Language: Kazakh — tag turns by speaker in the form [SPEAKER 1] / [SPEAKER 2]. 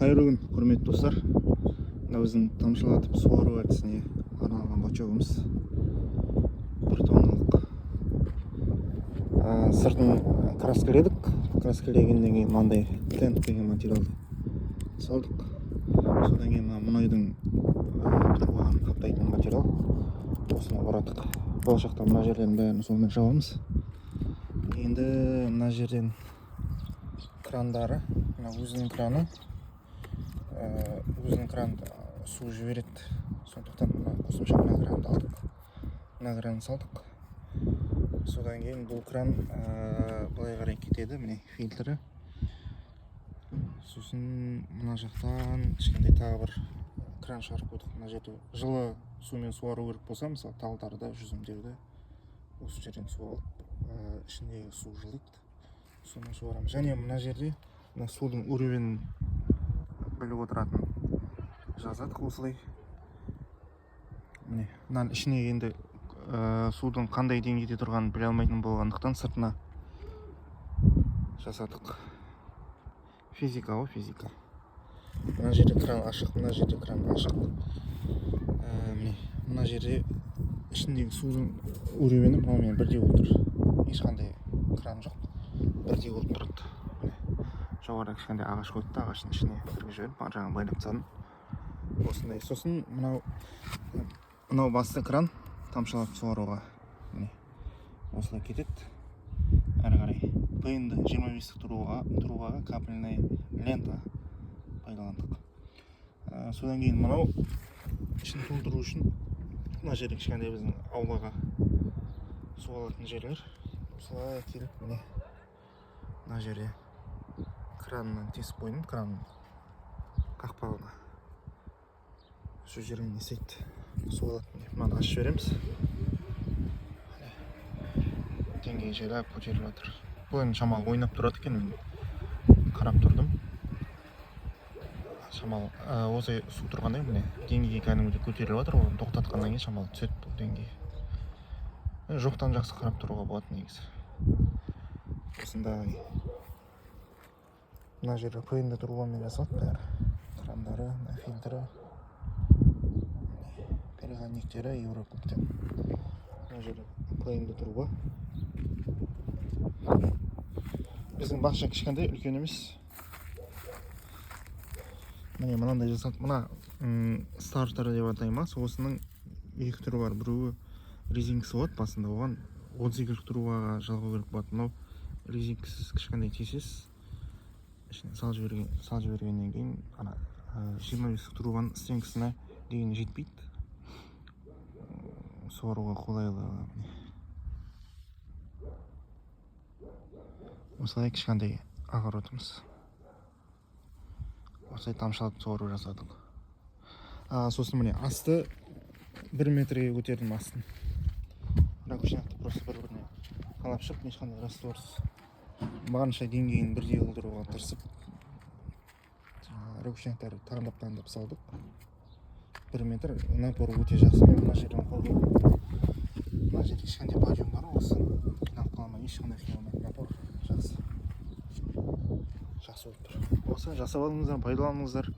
[SPEAKER 1] Қайырлы күн, құрметті достар! Мына біздің тамшылатып суару әдісіне арналған бачогымыз, 1 тонналық. Сыртын краскіледік. Краскілегеннен кейін мынандай тент деген материалды салдық. Содан кейін мына мұнайдың трубаларын қаптайтын материал, осыны орадық. Болашақта мына жерлердің бәрін сонымен жабамыз. Енді мына жерден крандары, мына өзінің краны, өзінің кран су жібереді. Сондықтан мына қосымша мына кранды алдық, мына кранды салдық. Содан кейін бұл кран былай қарай кетеді, міне, фильтрі. Сосын мына жақтан кішкентай тағы бір кран шығарып қойдық. Мына жерде жылы сумен суару керек болса, мысалы, талдарды, жүзімдерді осы жерден су алып, ішіндегі су жылиды, сумен суарамыз. Және мына жерде мына судың уровенін біліп отыратын жазадық осылай. Міне, мынаның ішіне енді судың қандай деңгейде тұрғанын біле алмайтын болғандықтан, сыртына жасадық. Физика ғой, физика. Мына жерде кран ашық, мына жерде кран ашық. Міне, мына жерде ішіндегі судың уровені мынаумен бірдей болып тұр, ешқандай кран жоқ, бірдей болып тұрады. Міне, жоғарыда кішкентай ағаш қойдық та, ағаштың ішіне кіргізіп жіберіп, ар жағын байлап тастадым осындай. Сосын мынау басты кран тамшылатып суаруға, міне, осылай кетеді. Әрі қарай ПНД 25-тік трубаға капельная лента пайдаландық. Содан кейін мынау ішін толтыру үшін мына жерде кішкентай біздің аулаға су алатын жерлер осылай келіп, міне, мына жерде краннан тесіп қойдым, кран қақпағына. Сол жерден не істейді, су алады. Міне, мынаны ашып жібереміз. Міне, деңгейі жайлап көтеріліп жатыр. Бұл енді шамалы ойнап тұрады екен, мен қарап тұрдым. Шамалы осы су тұрғанда, міне, деңгейі кәдімгідей көтеріліп жатыр. Оны тоқтатқаннан кейін шамалы түседі бұл деңгей. Жоқтан жақсы қарап тұруға болады негізі. Осындай мына жерде ПНД трубамен жасалды бәрі: крандары, мына фильтрі, міне, переходниктері Еврокубтен. Мына жерде ПНД труба. Біздің бақша кішкентай, үлкен емес. Міне, мынандай жасалды. Мына стартер деп атай ма, осының екі түрі бар. Біреуі резинкасы болады басында, оған 32-лік трубаға жалғау керек болады. Мынау резинкасыз, кішкентай тесесіз, ішіне салып жібергеннен кейін ана 25-тік трубаның стенкасына дейін жетпейді. Суаруға қолайлы. Міне, осылай кішкентай огородымыз, осылай тамшылатып суару жасадық. Сосын, міне, асты 1 метрге көтердім астын. Ракушняқты просто бір біріне қалап шығып, ешқандай растворсыз, барынша деңгейін бірдей қылдыруға тырысып, жаңағы ракушняктарды таңдап таңдап салдық. 1 метр, напор өте жақсы. Мен мына жерден қол қойдым, мына жерде кішкентай подъем бар, осы қиналып қала алмай, ешқандай қиналмайды. Напор жақсы, жақсы болып тұр. Осы жасап алыңыздар, пайдаланыңыздар.